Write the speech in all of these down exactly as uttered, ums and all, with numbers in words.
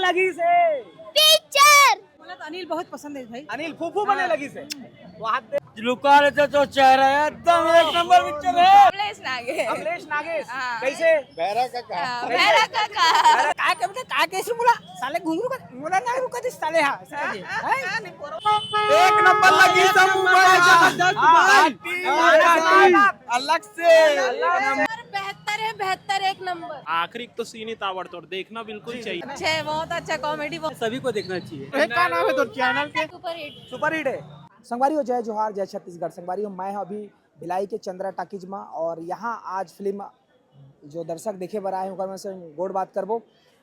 लगिस हे। पिक्चर। मोला तो अनिल बहुत पसंद है भाई। अनिल फूफू बने लगिस हे। वहाँ दे- लुका लेते तो चेहरा है, एकदम एक नंबर पिक्चर है। अमलेश नागेश। अमलेश नागेश। हाँ। कैसे? भैरा काका। हाँ, भैरा काका। अरे, काय के बेटा, काय कैसे बोला? साले घुंगरू का, बोला ना, रुका दे साले, हाँ, ऐसे करिए। हैं? एक नंबर लगी सब मोबाइल का। जबरदस्त हाँ, भाई। हाँ, हाँ, हाँ, हाँ। अलग से। बेहतर है, बेहतर, एक नंबर। आखिरी तो सीन ही ताबड़तोड़, देखना बिल्कुल चाहिए। अच्छे, बहुत अच्छा कॉमेडी। सभी को देखना चाहिए। ए, का नाम है तोर चैनल के? Super hit. सुपर हिट है। संगवारी हो, जय जोहार, जय छत्तीसगढ़। संगवारी हो, मैं हूं अभी भिलाई के चंद्रा टाकीज मा और यहाँ आज फिल्म जो दर्शक देखे बर आए हैं, ओकर मन से गोठ बात करबो।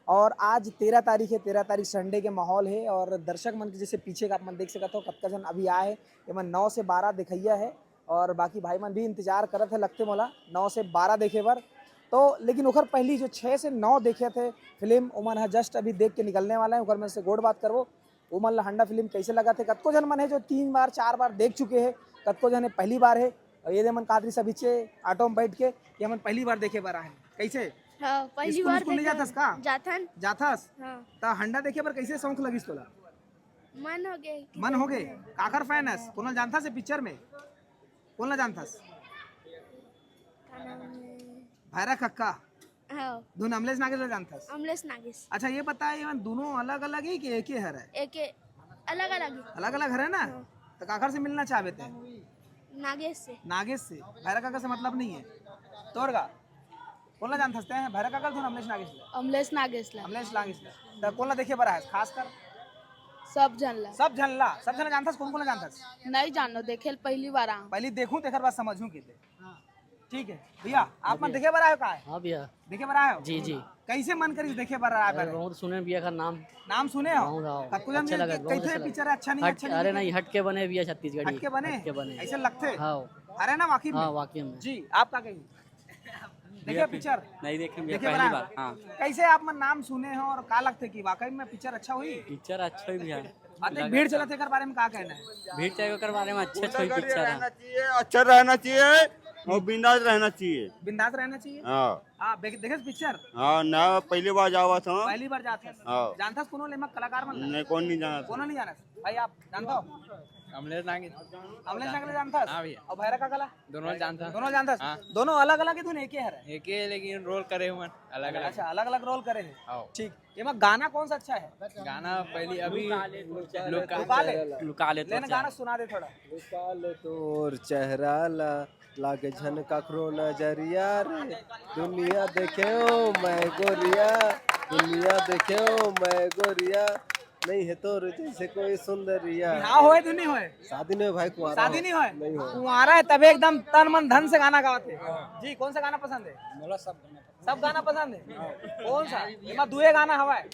और आज तेरह तारीख है, तेरह तारीख संडे के माहौल है और दर्शक मन के जैसे पीछे का आप मन देख सकत हो, कतका झन अभी आए हैं। एमन नौ से बारह देखइया है और बाकी भाई मन भी इंतजार करत है, लगथे मोला नौ से बारह देखे बर। तो लेकिन ओखर पहली जो छः से नौ देखे थे फिल्म, ओमन ह जस्ट अभी देख के निकलने वाला है, ओकर मन से गोठ बात करबो। ओमन ला हंडा फिल्म कैसे लगत हे? कतको झन मन हे जो तीन बार, चार बार देख चुके हे, कतको झन हे पहली बार हे। और ये दे मन कादरी सब हिचे ऑटो में बैठ के कि हमन पहली बार देखे बर आए। कैसे? हाँ, पहली स्कूल, बार स्कूल नहीं देखे। जाथस का? जाथन। जाथस? हाँ। त हंडा देखे बर कैसे शौक लगिस तोला? मन हो गए। मन हो गए? काकर फैन हस? कोन ला जानथस ये पिक्चर में? कोन ला जानथस? का नाम है? भैरा कक्का। हाँ। धुन अमलेश नागेश ला जानथस? अमलेश नागेश। अच्छा, ये बता, ये मन दोनों अलग-अलग हे कि एके हरे? एके, अलग-अलग हे। अलग-अलग हरे ना? हाँ। त काकर से मिलना चाहबे ते? नागेश से। नागेश से? भैरा काका से मतलब नहीं है? तोर का? कोन ला जानथस ते? भैरा काका ला धुन अमलेश नागेश ला? अमलेश नागेश ला। अमलेश नागेश ला। त कोन ला देखे बर आए हस खास कर? सब झन ला। सब झन ला? सब झन ला जानथस? कोन कोन ला जानथस? नहीं जानो, देखे ल पहली बार आऊँ। पहली देखूं, तेकर बाद समझूं किते। ठीक है भैया, आप मन देखे बर आए हो का? हाँ भैया। देखे बर आए हो? जी, जी। कैसे मन करिस देखे बर आए अरे, बर? बहुत सुने भैया का नाम। नाम सुने हो? बहुत, हाँ। कतको जन अच्छा लगा, बहुत कैसे अच्छा लगा। पिक्चर अच्छा नहीं, हट, अच्छा नहीं अरे लगे? नहीं, हटके बने भैया छत्तीसगढ़ी। हटके बने? हटके बने। ऐसे लगथे? हाँ। अरे ना, वाकई में? हाँ, वाकई में। जी, आप का कही? देखे पिक्चर? नहीं देखे भैया, देखे बर पहली आए? बार, हाँ। कैसे आप मन नाम सुने हो और का लगथे कि वाकई में पिक्चर अच्छा हुई? पिक्चर अच्छा ही भैया। अतेक भीड़ चलत हे, एकर बारे में का कहना है? भीड़ चले, ओकर बारे में अच्छा कोई गुंडागर्दी पिक्चर है। रहना चाहिए, अच्छा रहना चाहिए और बिंदास रहना चाहिए। बिंदास रहना चाहिए। हाँ। हाँ, देख-, देखे पिक्चर? हाँ, ना, पहली बार जावत हूँ। पहली बार जात हस? हाँ। जानथस कोनो ले एमा कलाकार मन ला? नहीं, कोन नहीं जानत। कोनो नहीं जानत? भाई, आप जानत हो? अमलेश नागेश। अमलेश नागेश जानथस? हाँ भैया। और भैरा काका ला? दोनों जानथस। दोनों जानथस? हाँ। दोनों अलग-अलग हे, दोनों एके हरे? एके, लेकिन रोल करे हुए अलग-अलग। अच्छा, अलग-अलग रोल करे हे। हाँ। ठीक। एमा गाना कौन सा अच्छा है? गाना पहली अभी लुका लुका ले। लुका ले तो लेना चेहरा गाना ला। सुना दे थोड़ा। लुका ले तोर चेहरा ला, लागे झन काकरो नजरिया रे। दुनिया देखे ओ मैं गोरिया, दुनिया देखे ओ मैं गोरिया, नहीं है तोर जैसे कोई सुंदरिया। बिहाव होए तो नहीं होए? शादी नहीं होए भाई, कुंवारा शादी हो। नहीं होए? नहीं होए। कुंवारा है तबे एकदम तन मन धन से गाना गावत है। जी, कौन सा गाना पसंद है? मोला सब गाना सब गाना पसंद है? कौन सा? एमा दुए गाना हवा है।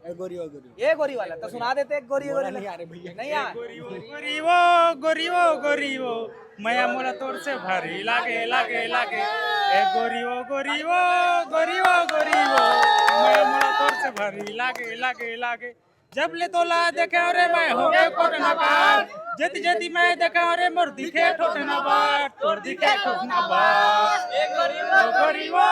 ए गोरी ओ गोरी। ए गोरी वाला तो सुना देते, एक गोरी, मोला गोरी नहीं आ रहे भैया। नहीं आ। गोरी वो, गोरी वो, गोरी वो, गोरी वो, मया मोला तोर से भारी लागे, लागे, लागे। ए गोरी वो, गोरी वो, गोरी वो, गोरी वो, मया मोला तोर से भारी लागे, लागे, लागे। जब ले तोला देखे रे मैं हो गए कोटना बार, जति जति मैं देखे रे मोर दिखे ठोठना बार, तोर दिखे ठोठना बार। ए गोरी वो, गोरी वो,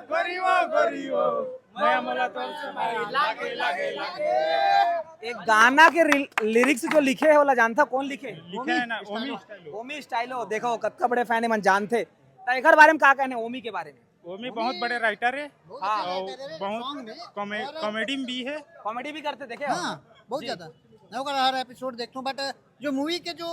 गोरी वो, गोरी वो, मैं मोला तोर से भारी लागे, लागे, लागे। एक गाना के रि-, लिरिक्स जो लिखे है, ओला जानता कौन लिखे? लिखे है ना, ओमी स्टाइलो। ओमी स्टाइलो, देखो, कतका बड़े फैन है, मन जानते। तो एकर बारे में का कहने, ओमी के बारे में? ओमी बहुत बड़े राइटर है। हाँ। और बहुत कॉमे-, कॉमेडी में भी है। कॉमेडी भी करते, देखे हो? हाँ, बहुत जी। ज्यादा। मैं ओकर हर एपिसोड देखता हूँ, बट जो मूवी के जो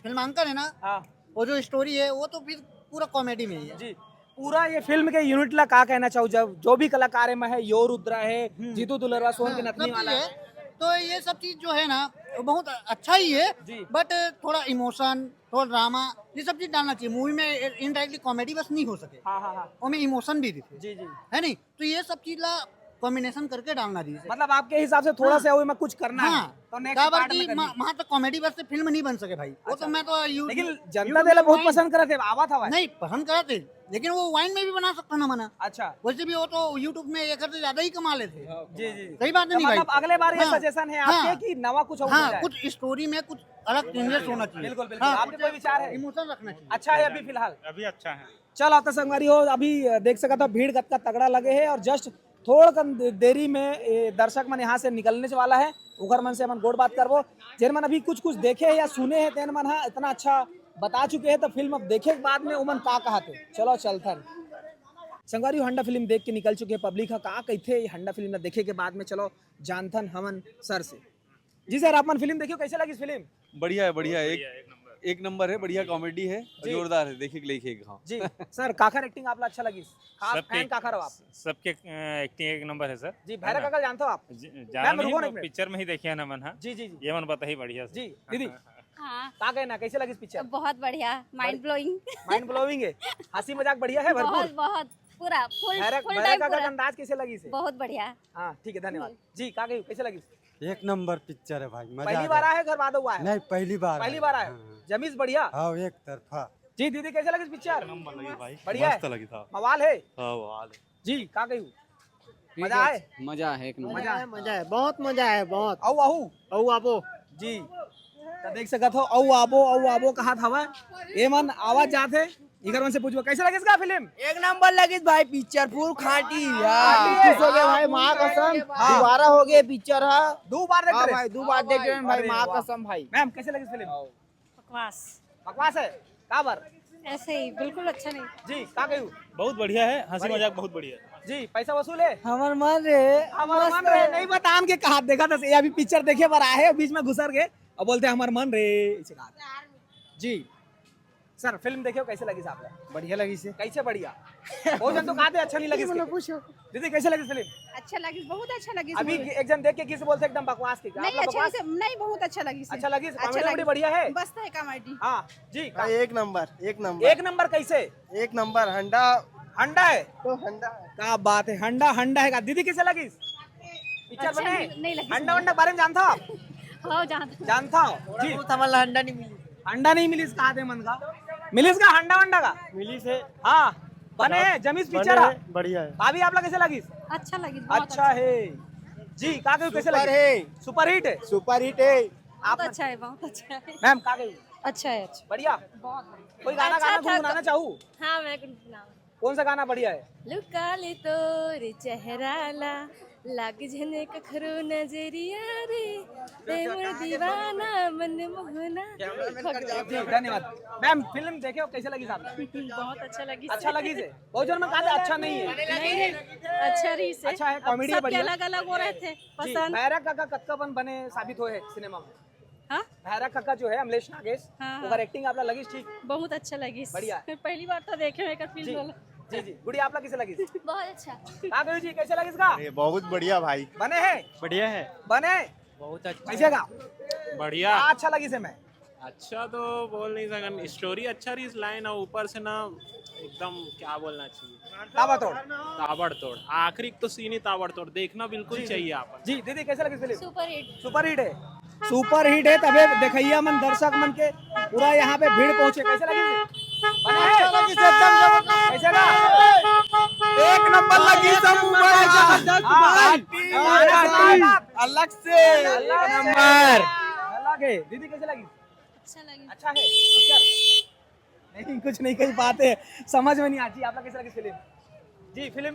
फिल्मांकन है ना, हाँ। वो जो स्टोरी है, वो तो फिर पूरा कॉमेडी में ही है। जी, पूरा ये फिल्म के यूनिट ला का कहना चाहू? जब जो भी कलाकार है, मैं है, यो रुद्रा है, हम्म। जीतू दुलरवा, सोन हाँ, के नथनी सब वाला चीज है। तो ये सब चीज जो है ना, वो बहुत अच्छा ही है, जी। बट थोड़ा इमोशन, थोड़ा ड्रामा, ये सब चीज डालना चाहिए मूवी में। इनडायरेक्टली कॉमेडी बस नहीं हो सके, हाँ, हाँ, हाँ। वो में इमोशन भी दिखे, जी, जी। है नहीं? तो ये सब चीज ला कॉम्बिनेशन करके डालना चाहिए। मतलब आपके हिसाब से थोड़ा हाँ। सा ओमे कुछ करना है, हाँ। तो नेक्स्ट काबर पार्ट की में करना। मा-, वहाँ तो कॉमेडी बस से फिल्म नहीं बन सके भाई। वो अच्छा। तो मैं तो यू-, लेकिन यू-, जनता YouTube देला बहुत वाइन पसंद करत है, आवत हवा है। नहीं, पसंद करत है, लेकिन वो वाइन में भी बना सकता ना मना। अच्छा। वैसे भी वो तो YouTube में एक से ज्यादा ही कमा लेते हैं। जी, जी। सही बात है तो नहीं भाई? मतलब अगले बार ये हाँ। सजेशन है आपके हाँ। कि नवा कुछ और हो हाँ, जाए। कुछ स्टोरी में कुछ अलग चेंजेस होना चाहिए। बिल्कुल, बिल्कुल। हाँ। आपके कोई विचार है? इमोशन रखना चाहिए। अच्छा है अभी फिलहाल? अभी अच्छा है। चलो, तो संगवारी हो, अभी देख सकत हो भीड़ कतका तगड़ा लगे है और जस्ट थोड़ कन दे-, देरी में ए, दर्शक मन यहाँ से निकलने वाला है, ओकर मन से हमन गोठ बात करबो। जेन मन अभी कुछ कुछ देखे हे या सुने हे, तेन मन हा इतना अच्छा बता चुके हे, तो फिल्म अब देखे के बाद में ओमन का कहत हे। चलो चलथन। संगवारी, हंडा फिल्म देख के निकल चुके हे पब्लिक हा, का कहिथे ये हंडा फिल्म ला देखे के बाद में। चलो जानथन हमन सर से। जी सर, आप मन फिल्म देखे हो, कैसे लगिस फिल्म? बढ़िया है, बढ़िया है। एक, एक नंबर है, बढ़िया कॉमेडी है, जी। जोरदार है, देखे के लायक है। हाँ। जी सर, काखर एक्टिंग आप ला अच्छा लगिस? खास सबके फैन काखर हो आप? सबके एक्टिंग एक नंबर है सर। जी, भैरव काका जानते हो आप? ज- ज्यादा मैम, नहीं, रुको ना वो एक मिनट। पिक्चर में ही देखे हैं ना मन। हाँ, जी जी जी। ये मन बताइए बढ़िया से। जी दीदी, हाँ। का कहना, कैसे लगिस पिक्चर? बहुत बढ़िया, माइंड ब्लोइंग। माइंड ब्लोइंग है, हंसी मजाक बढ़िया है भरपूर। बहुत बहुत पूरा फुल भैरव फुल भैरव टाइम काका का पूरा। अंदाज कैसे लगिस है? बहुत बढ़िया। हाँ ठीक है, धन्यवाद। जी, का कहियो, कैसे लगिस? एक नंबर पिक्चर है भाई, मजा पहली आ बार गया। आए घर बाद हुआ है? नहीं, पहली बार पहली आया। बार आया? हाँ, हाँ। जमीस बढ़िया? हाँ, एक तरफा। जी दीदी, कैसे लगिस पिक्चर? नंबर लगी भाई, बढ़िया है? मस्त लगी था। मवाल है? हाँ, वाल है। जी, का कहियो? मजा आए? मजा है एक नंबर। मजा है? मजा है, बहुत मजा है, बहुत। अउ आहू? अउ आबो। जी, तो देख सकत हो, अउ आबो, अउ आबो कहत हवा। ए मन आवाज जात है, इकर मन से पूछबो, कैसे लगिस का फिल्म? एक नंबर लगिस भाई, पिक्चर फुल खाटी खाटी यार। है। खुश हो गए भाई, माँ कसम। हाँ। दोबारा हो गए पिक्चर, हाँ। दो बार देख हाँ रहे? भाई, दो बार देख रहे हैं भाई, अरे माँ वाह। कसम भाई। मैम, कैसे लगिस फिल्म? बकवास। बकवास है? का बर? ऐसे ही, बिल्कुल अच्छा नहीं। जी, का कहियो? बहुत बढ़िया है, हंसी बढ़िया। मजाक बहुत बढ़िया है। जी, पैसा वसूल है? हमार मन रे। हमार मन रे, नहीं बतान के कहा, देखा था, ये अभी पिक्चर देखे बर आए हैं, बीच में घुसर गए और बोलते हैं, "हमार मन रे", इसे कहा। जी सर, फिल्म देखे हो, कैसे लगिस आप? बढ़िया लगिस है। कैसे बढ़िया? बहुत जन तो कहते अच्छा नहीं लगिस। बोलो, पूछो। दीदी, कैसे लगिस फिल्म? अच्छा लगिस, बहुत अच्छा लगिस। अभी एक जन देख के किसी बोलते एकदम बकवास के, आप नहीं, लोग अच्छा बकवास? से नहीं, बहुत अच्छा लगिस। अच्छा लगिस, अच्छा कॉमेडी वॉमेडी लगिस। बढ़िया है? मस्त है कॉमेडी। हाँ जी, का- हाँ, एक नंबर, एक नंबर। एक नंबर कैसे? एक नंबर हंडा। हंडा है? तो हंडा है। क्या बात है, हंडा हंडा है का? दीदी, कैसे लगिस पिक्चर? अच्छा बने? नहीं लगिस। हंडा वंडा बारे में जानता हो आप? हाँ, जानता। जानता हो जी। बहुत हमारा हंडा नहीं मिली। हंडा नहीं मिलिस का दे मन का? मिलिस का हंडा वंडा का? मिली से। हाँ, बने है, जमीस पिक्चर है। बढ़िया है। भाभी, आप लोग कैसे लगिस? अच्छा लगिस, बहुत अच्छा है जी। का कहियो, कैसे सुपर लगिस? है। सुपरहिट है। सुपर हिट है। आप अच्छा है, बहुत अच्छा है। मैम, का कहियो? अच्छा है, अच्छा। बढ़िया। बहुत कोई गाना अच्छा गाना था गुनगुनाना तो- चाहू? हाँ, मैं गुनगुनाऊँ। कौन सा गाना बढ़िया है? लुका ले तोर चेहरा ला, लाग झने कखरो नजरिया रे, ते मोर दीवाना मन मोहना। जी, धन्यवाद। मैम, फिल्म देखे हो, कैसे लगिस आप? बहुत अच्छा लगिस। अच्छा लगिस है। बहुत जन मन कहते अच्छा नहीं है। नहीं, नहीं, अच्छा रहिस है। अच्छा है, कॉमेडी है, सबके बढ़िया। अलग अलग हो रहे थे जी, पसंद। भैरव काका कतका बन बने साबित होए है सिनेमा में। हाँ? भैरव काका जो है अमलेश नागेश, हाँ, ओकर एक्टिंग आप ला लगिस ठीक? बहुत अच्छा लगिस। बढ़िया। मैं पहली बार तो देखे हूँ एकर जी फिल्म वाला। जी जी, गुड़ी, आप ला कैसे लगिस? बहुत अच्छा। का कहियो जी, कैसे लगिस का? अरे, बहुत बढ़िया भाई। बने है? बढ़िया है। बने? बहुत अच्छा। कैसे का? बढ़िया। का अच्छा लगिस है मैं? अच्छा तो बोल नहीं सकन, स्टोरी अच्छा रहिस, लाइन और ऊपर से ना एकदम क्या बोलना चाहिए, ताबड़तोड़। ताबड़तोड़। आखिरी तो सीन ही ताबड़तोड़, देखना बिल्कुल जी, जी। चाहिए आप। जी दीदी, कैसे लगिस फिल्म? Super hit. सुपरहिट है। सुपरहिट है, तबे देखैया मन, दर्शक मन के पूरा यहाँ पे भीड़ पहुंचे। कैसे लगिस? बने है? कैसे का? एक नंबर लगिस है, ऊपर जबरदस्त हाँ, भाई। हाँ, हाँ, हाँ। अलग से। अलग है। नंबर। अलग है। दीदी, कैसे लगिस? अच्छा लगिस। अच्छा है पिक्चर? नहीं, कुछ नहीं कह पाते, समझ में नहीं आती। आप ला कैसे लगिस फिल्म? जी, फिल्म।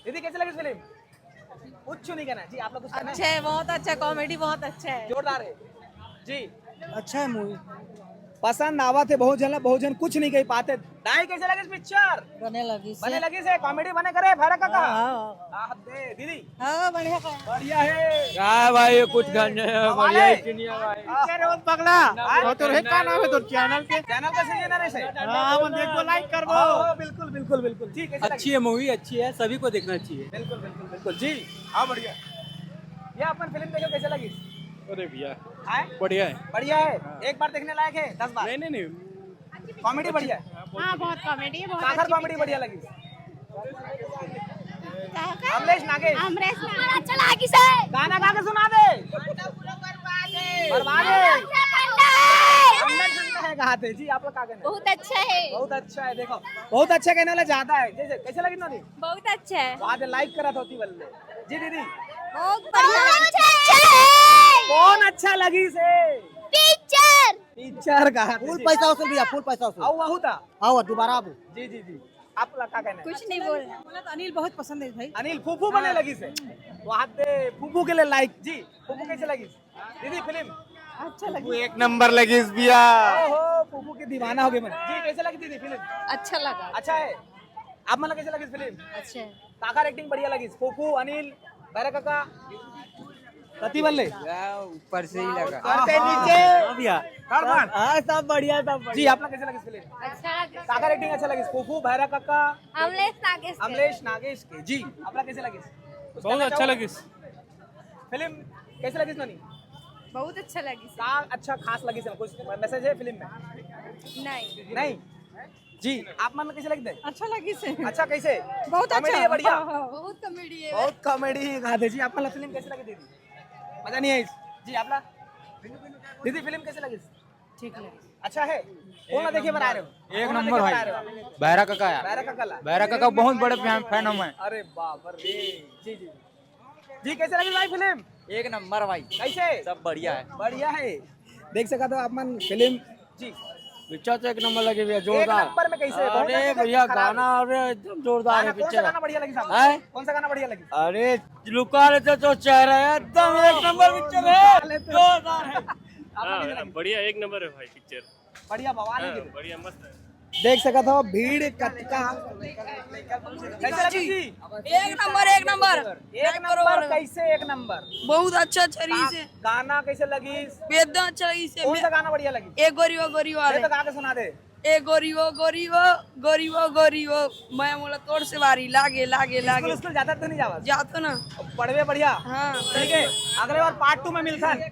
दीदी, कैसे लगिस फिल्म? कुछ नहीं कहना जी, आप ला कुछ कहना है? अच्छा है, बहुत अच्छा, कॉमेडी बहुत अच्छा है। जोरदार है जी। अच्छा है मूवी। पसंद आवा थे बहुत जन, बहुत जन कुछ नहीं कह पाते। दाई, कैसे लगिस पिक्चर? बने लगिस बने लगिस है, कॉमेडी बने करे भैरव काका। हाँ, दे, दीदी। हाँ, बढ़िया। बढ़िया है। क्या भाई, कुछ करने हमारे बढ़िया है कि नहीं है भाई? क्या रे, वो पगला? वो तो है, क्या नाम है तो चैनल के? चैनल का सही है ना, नहीं सही? हाँ, वो देखो, लाइक कर वो। हाँ, बिल्कुल बिल्कुल बिल्कुल। जी, कैसे लगी? अच्छी है मूवी, अच्छी है, सभी को देखना चाहिए। बिल्कुल बिल्कुल बिल्कुल जी। हाँ, बढ़िया। ये अपन फिल्म देखे, कैसे लगी? अरे भैया, आए? बढ़िया है। बढ़िया है। एक बार देखने लायक है, दस बार? नहीं नहीं नहीं। कॉमेडी बढ़िया है। हाँ, बहुत कॉमेडी है, बहुत काखर अच्छी कॉमेडी पिक्चर बढ़िया है। लगी? काखर? अमलेश नागेश। अमरेश नागेश। अच्छा लगी से। गाना गा के सुना दे। बर्बाद है। ठंडा है। ठंडा ठंडा है, कहा थे जी, आप लोग का कहना है? बहुत अच्छा है। बहुत अच्छा है। देखो, बहुत अच्छा कहने वाला ज्यादा है। जैसे कैसे लगी नोनी? बहुत अच्छा है। आज लाइक करा था होती बल्ले। जी दीदी, बहुत बढ़िया। अच्छा है। कौन अच्छा लगी से? पिक्चर। पिक्चर कहा थे फुल जी। पैसा वसूल भैया, फुल पैसा वसूल। आओ, वहू था। आओ, दोबारा आबू। जी जी जी। आप ला का कहना है? कुछ नहीं बोलना। मोला तो अनिल बहुत पसंद है भाई। अनिल फूफू बने लगिस हे। तो हाथ दे फूफू के लिए, लाइक जी। फूफू कैसे लगिस दीदी फिल्म? अच्छा लगिस। एक नंबर लगिस भैया। ओहो, फूफू के दीवाना हो गए मन जी। कैसे लगिस दीदी फिल्म? अच्छा लगा। अच्छा है। आप मन ला कैसे लगिस फिल्म? अच्छा है। काकर एक्टिंग बढ़िया लगिस? फूफू, अनिल, भैरा काका, कति बल्ले? ऊपर से ही लगा। ऊपर से नीचे। हाँ भैया। हाँ, सब बढ़िया, सब बढ़िया। जी, आप ला कैसे लगिस फिल्म? अच्छा लगा। काकर एक्टिंग अच्छा लगिस? फूफू, भैरा काका, अमलेश नागेश के। अमलेश नागेश के। जी, आप ला कैसे लगिस? कुछ बहुत कहना अच्छा चाहोगे? लगिस। फिल्म कैसे लगिस नोनी? बहुत अच्छा लगिस। का अच्छा खास लगिस हे? कुछ मैसेज है फिल्म में? नहीं। नहीं। जी, आप मन कैसे लगिस? अच्छा लगिस हे। अच्छा कैसे? बहुत अच्छा। Comedy है, बढ़िया? हाँ, हाँ। बहुत comedy है। बहुत comedy है। गाधे जी, आप मन फिल्म कैसे लगिस दीदी? मजा नहीं आइस? जी, आप ला? दीदी फिल्म कैसे लगिस? ठीक लगिस। अच्छा है। कौन ला देखे बर आ रहे हो? एक नंबर भाई। भैरा काका यार। भैरा काका ला। भैरा काका बहुत बड़े फैन, फैन हूँ मैं। अरे बाप रे। जी, जी, जी। जी, कैसे लगिस भाई फिल्म? एक नंबर भाई। कैसे? सब बढ़िया है। बढ़िया है। देख सकत हो आप मन फिल्म। जी। पिक्चर तो एक नंबर लगे भैया, एक जोरदार। नंबर में कैसे? बहुत अरे ज्यादा भैया, खराब है। गाना, अरे एकदम जोरदार गाना, है कौन सा पिक्चर। गाना बढ़िया लगिस आपको? हैं? कौन सा गाना बढ़िया लगिस? अरे लुका लेते तो चेहरा है, एकदम एक नंबर पिक्चर है, लुका लेते। जोरदार है। आपको हाँ, कैसे लगिस? बढ़िया, एक नंबर है भाई पिक्चर। बढ़िया बवाल है हाँ, किधर? बढ़िया, मस्त है। देख सकत हो भीड़ कतका। कैसे लगिस जी? एक नंबर, एक नंबर। एक नंबर, कैसे एक नंबर? बहुत अच्छा, अच्छा रहिस हे। गाना कैसे लगिस? एकदम अच्छा लगिस हे। कौन सा गाना बढ़िया लगिस? ए गोरी ओ गोरी ओ अरे वाले। तो गा के सुना दे। ए गोरी ओ गोरी ओ, गोरी ओ गोरी ओ, मैं मोला तोर से वारी लागे, लागे, लागे। स्कूल, स्कूल जाता तो नहीं जावा? जातो ना। पढ़वे बढ़िया? हाँ। ठीक है, अगले बार पार्ट टू में मिलथन।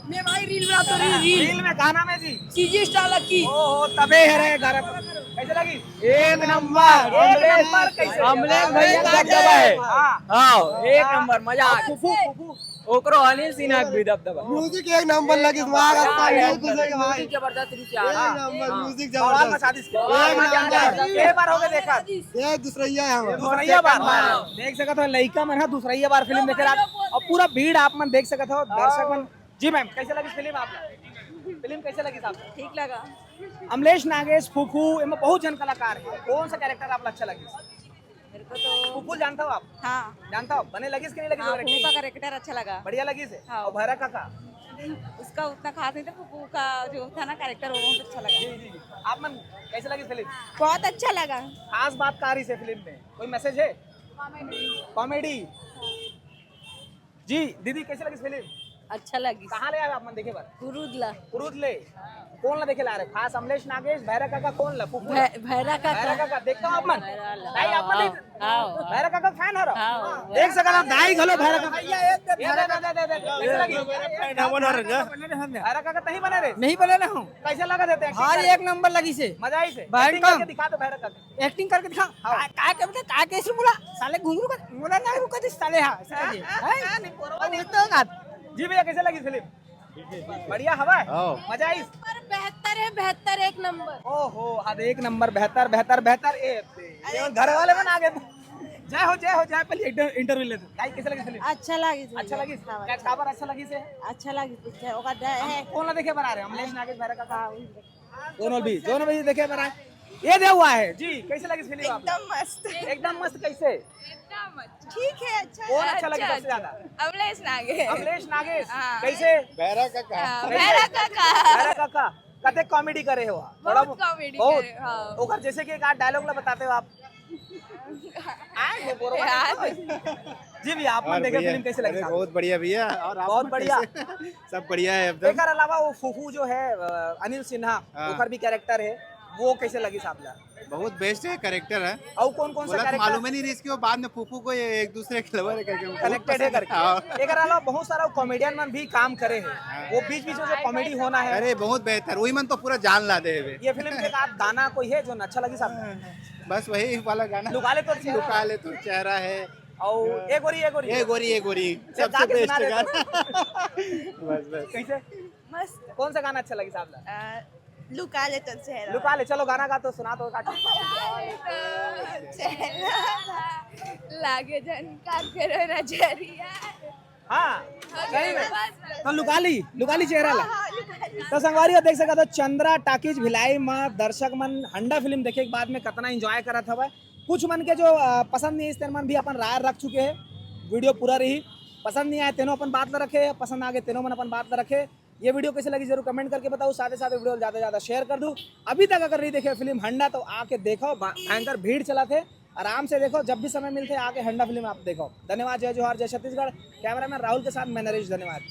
मैं भाई रील बनातो, रील, रील। रील में, गाना में जी। CG star lucky. ओहो, तबे हे रे घर। कैसे लगिस? एक नंबर। एक नंबर कैसे? अमलेश भैया का दबदबा है। हाँ। हाँ, एक नंबर, मजा आ गया। फूफू, फूफू। ओकरो अनिल सिन्हा के भी दबदबा। म्यूजिक एक नंबर लगिस, मार अरे, अरे, म्यूजिक भाई। जबरदस्त रिचार्ज। एक नंबर, हाँ। म्यूजिक बवाल जबरदस्त। मचा दिस। एक नंबर। ये बार हो गए देखा। ये दूसरैया है हमारा। दूसरैया बार। हाँ। देख सकत हो, लइका मन ह दूसरैया बार फिल्म देखे रहा। और पूरा भीड़ आप मन देख सकत हो, दर्शक मन। जी मैम, कैसे लगिस फिल्म आप? फिल्म कैसे लगिस आप? ठीक लगा। अमलेश नागेश फूफू, एमा बहुत झन कलाकार है। कौन सा कैरेक्टर आप ला अच्छा लगिस? मेरे को तो फूफू जानता हो आप? हाँ। जानता हो? बने लगिस कि नहीं लगिस हाँ, ओकर फूफू का acting? कैरेक्टर अच्छा लगा। बढ़िया लगिस हे? हाँ। और भैरा काका? उसका उतना खास नहीं था, फूफू का जो था ना कैरेक्टर, वो बहुत अच्छा लगा। जी, जी, जी। आप मन कैसे लगिस फिल्म? बहुत अच्छा लगा। खास बात का रहिस हे फिल्म में? कोई मैसेज है? कॉमेडी। जी, दीदी कैसे लगिस फिल्म? अच्छा लगिस। कहाँ ले आए आप मन देखे बर? कुरुद ला। कुरुद ले। कौन ला देखे ला रहे? खास अमलेश नागेश, भैरा काका, कौन ला? फूफू ला? भै-, भैरा काका। भैरा काका, देखता हो आप मन? भैरा ला। दाई, आप मन हाँ, नहीं? हाँ, हाँ। भैरा काका फैन हो रहा? हाँ, देख सकत हो, दाई घलो भैरा काका। ये दे, दे, दे, दे, दे। कैसे लगिस? फैन हमन हो रहे ना। भैरा काका तहीं बने रहे? नहीं बने ना हूँ। कैसे लगा देते acting भाई, करके? एक नंबर लगिस हे। मजा आइस हे? भयंकर। Acting करके दिखा दो भैरा काका। Acting करके दिखा। हाँ। का, का के बेटा, का के ऐसे बोला? साले घुंघरू का, बोला ना रुका दे साले, हाँ, ऐसे हाँ, कहिए। हाँ, हैं? हाँ, नहीं, बोलवा नहीं। तो बात। जी भैया, कैसे लगिस फिल्म? बढ़िया हवा है? हाँ। मजा आइस? पर बेहतर है, बेहतर, एक नंबर। ओहो, अब एक नंबर, बेहतर, बेहतर, बेहतर। ए, ए, ये घर वाले मन आ गए। जय हो, जय हो, जय, पहले एक interview लेते। भाई, कैसे लगिस फिल्म? अच्छा लगिस भैया। अच्छा लगिस? हाँ, क्या अच्छा। काबर अच्छा लगिस हे? अच्छा लगिस पिक्चर, ओकर ड-, हम है। कौन ला देखे बर आ रहे हैं? अमलेश नागेश भैरा काका? हाँ, वही। दोनों भी, दोनों भी देखे बर आए। ये दे हुआ है जी, कैसे लगिस फिल्म आप? एकदम मस्त। एकदम मस्त कैसे? एकदम अच्छा। ठीक है, अच्छा है। कौन अच्छा लगे अच्छा, सबसे ज्यादा? अमलेश नागेश। अमलेश नागेश। हाँ। कैसे? भैरा काका। हाँ, कैसे? भैरा काका। भैरा काका, कते कॉमेडी करे हो? थोड़ा बहुत बहुत। कॉमेडी बहुत। करे, हाँ। ओकर जैसे कि एक आध डायलॉग ला बताते हो आप। आए, वो बोरो यार। जी भैया, आप मन और देखे भैया, फिल्म कैसे लगे अरे साहब? बहुत बढ़िया भैया, और आप बहुत मन बढ़िया। कैसे? सब बढ़िया है एकदम। एकर अलावा वो फूफू जो है, अ, अनिल सिन्हा, हाँ। ओकर भी कैरेक्टर है, वो कैसे लगी साहब ला? बहुत बेस्ट है कैरेक्टर है। और कौन कौन सा बोला तो कैरेक्टर? मालूम ही नहीं रही इसकी, वो बाद में फूफू को ये एक दूसरे के लवर है करके वो बहुत connected है पसंद करके। हाँ। एकर अलावा बहुत सारा कॉमेडियन मन भी काम करे हैं, हाँ। वो बीच बीच में जो कॉमेडी होना है। अरे बहुत बेहतर, वही मन तो पूरा जान ला दे हुए। ये फिल्म के बाद गाना कोई है जो अच्छा लगी साहब? बस वही वाला गाना। लुका ले तो चेहरा। लुका ले तो चेहरा है। और ए गोरी, ए गोरी। ए गोरी, ए गोरी। ये सबसे गा के बेस्ट सुना दे गाना। तो। बस, बस। कैसे? मस्त। कौन सा गाना अच्छा लगी साहब ला? अ, लुका ले तो चेहरा। लुका ले, चलो गाना गा तो सुना दो। चेहरा लागे झनकार तेरे नजरिया। हाँ, सही में। तो लुका ली, लुका ली चेहरा ला। तो संगवारी हो, देख सकत हो, चंद्रा टॉकीज भिलाई म दर्शक मन हंडा फिल्म देखे के बाद में कतना एंजॉय करत हवय। कुछ मन के जो अ, पसंद नहीं आइस, तेन मन भी अपन राय रख चुके हैं। वीडियो पूरा रही, पसंद नहीं आए तेनो अपन बात ला रखे, पसंद आ गए तेनो मन अपन बात ला रखे। ये वीडियो कैसे लगी जरूर कमेंट करके बताओ। साथ ही साथ वीडियो ज्यादा से ज्यादा शेयर कर दो। अभी तक अगर नहीं देखे फिल्म हंडा तो आके देखो, भा- भयंकर भीड़ चलत हे। आराम से देखो, जब भी समय मिलथे आके हंडा फिल्म आप देखो। धन्यवाद, जय जोहार, जय छत्तीसगढ़। कैमरामैन राहुल के साथ मैं नरेश, धन्यवाद।